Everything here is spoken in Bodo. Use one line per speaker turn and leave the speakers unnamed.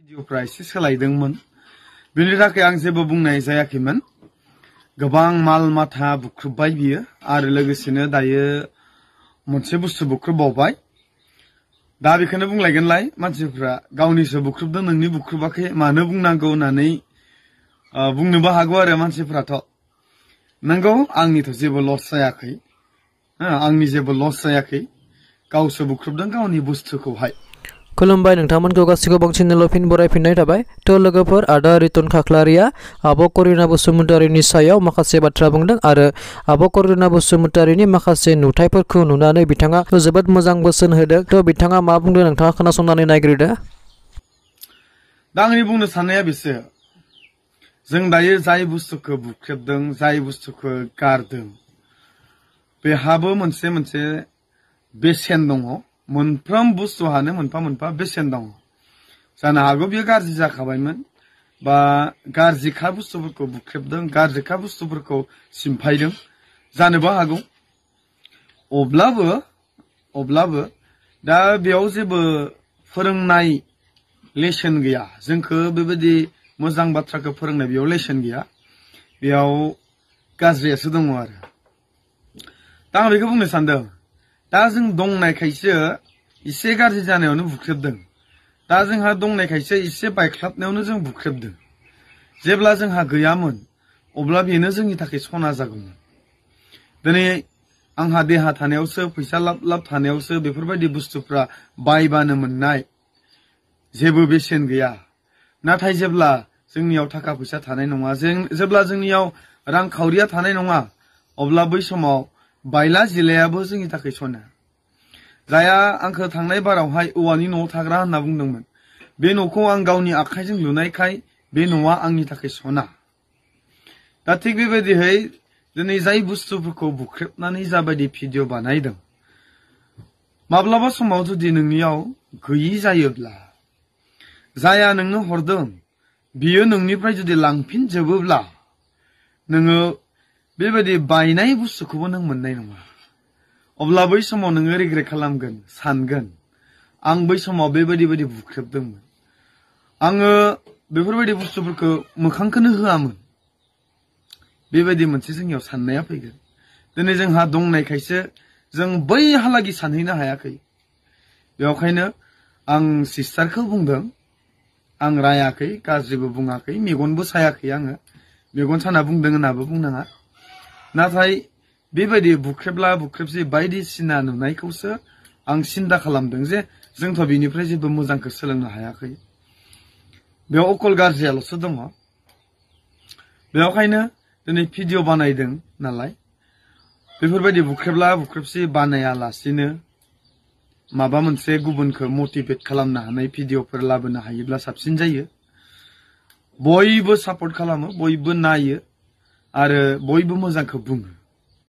भिडिअफ्रा एसे सोलायदोंमोन बेनि थाखाय आं जेबो बुंनाय जायाखैमोन गोबां माल माथा बुख्रुबबाय बियो आरो लोगोसेनो दायो मोनसे बुस्थु बुख्रुबबावबाय दा बेखौनो बुंलायगोनलाय मानसिफ्रा गावनिसो बुख्रुबदों नोंनि बुख्रुबाखै मानो बुंनांगौ होननानै बुंनोबो हागौ आरो मानसिफ्राथ' नंगौ आंनिथ' जेबो लस जायाखै आंनि जेबो लस जायाखै गावसो बुख्रुबदों गावनि बुस्थुखौहाय
खुलुमबाय नोंथांमोनखौ गासिखौ बांसिन फिन बरायफिननाय थाबाय थ' लोगोफोर आदा रितन खाख्लारिया आब' करिना बसुमतारीनि सायाव माखासे बाथ्रा बुंदों आरो आब' करिना बसुमतारीनि माखासे नुथायफोरखौ नुनानै बिथाङा जोबोद मोजां बोसोन होदों थ' बिथाङा मा बुंदों नोंथाङा खोनासंनानै नायग्रोदो
दा आंनि बुंनो साननाया बेसो जों दायो जाय बुस्थुखौ बुख्रेबदों जाय बुस्थुखौ गारदों बेहाबो मोनसे मोनसे बेसेन दङ मोनफ्रोम बुस्थुहानो मोनफा मोनफा बेसेन दङ जानो हागौ बियो गाज्रि जाखाबायमोन बा गाज्रिखा बुस्थुफोरखौ बुख्रेबदों गाज्रिखा बुस्थुफोरखौ सिमफायदों जानोबो हागौ अब्लाबो दा बेयाव जेबो फोरोंनाय लेसन गैया जोंखौ बेबायदि मोजां बाथ्राखौ फोरोंनाय बेयाव लेसन गैया बेयाव गाज्रियासो दङ आरो दा आं बेखौ बुंनो सानदों दा जों दंनायखायसो एसे गाज्रि जानायावनो बुख्रेबदों दा जोंहा दंनायखायसो एसे बायख्लाबनायावनो जों बुख्रेबदों जेब्ला जोंहा गैयामोन अब्ला बेनो जोंनि थाखाय सना जागौमोन दिनै आंहा देहा थानायावसो फैसा लाब लाब थानायावसो बेफोरबायदि बुस्थुफ्रा बायबानो मोननाय जेबो बेसेन गैया नाथाय जेब्ला जोंनियाव थाखा फैसा थानाय नङा जेब्ला जोंनियाव रांखावरिया थानाय नङा अब्ला बै समाव बायला जिलायाबो जोंनि थाखाय सना जाया आंखौ थांनाय बारावहाय औवानि न'आव थाग्रा होनना बुंदोंमोन बे न'खौ आं गावनि आखाइजों लुनायखाय बे न'आ आंनि थाखाय सना दा थिग बेबायदिहै दिनै जाय बुस्थुफोरखौ बुख्रेबनानै जाबायदि भिडिअ बानायदों माब्लाबा समाव जुदि नोंनियाव गैयि जायोब्ला जाया नोंनो हरदों बियो नोंनिफ्राय जुदि लांफिनजोबोब्ला नोङो बेबायदि बायनाय बुस्थुखौबो नों मोननाय नङा अब्ला बै समाव नोङो रिग्रेट खालामगोन सानगोन आं बै समाव बेबायदि बुख्रेबदोंमोन आङो बेफोरबायदि बुस्थुफोरखौ मोखांखौनो होआमोन बेबायदि मोनसे जोंनियाव साननाया फैगोन दिनै जोंहा दंनायखायसो जों बैहालागि सानहैनो हायाखै बेखायनो आं सिस्टारखौ बुंदों आं रायाखै गाज्रिबो बुङाखै मेगनबो सायाखै आङो मेगन साना बुंदों होननाबो बुंनाङा नाथाय बेबायदि बुख्रेबला बुख्रेबसि बायदिसिना नुनायखौसो आं सिन्था खालामदों जे जोंथ' बिनिफ्राय जेबो मोजांखौ सोलोंनो हायाखै बेयाव अकल गाज्रियाल'सो दङ बेखायनो दिनै भिडिअ बानायदों नालाय बेफोरबायदि बुख्रेबला बुख्रेबसि बानायालासिनो माबा मोनसे गुबुनखौ मटिभेट खालामनो हानाय भिडिअफोर लाबोनो हायोब्ला साबसिन जायो बयबो सापर्ट खालामो बयबो नायो आरो बयबो मोजांखौ बुङो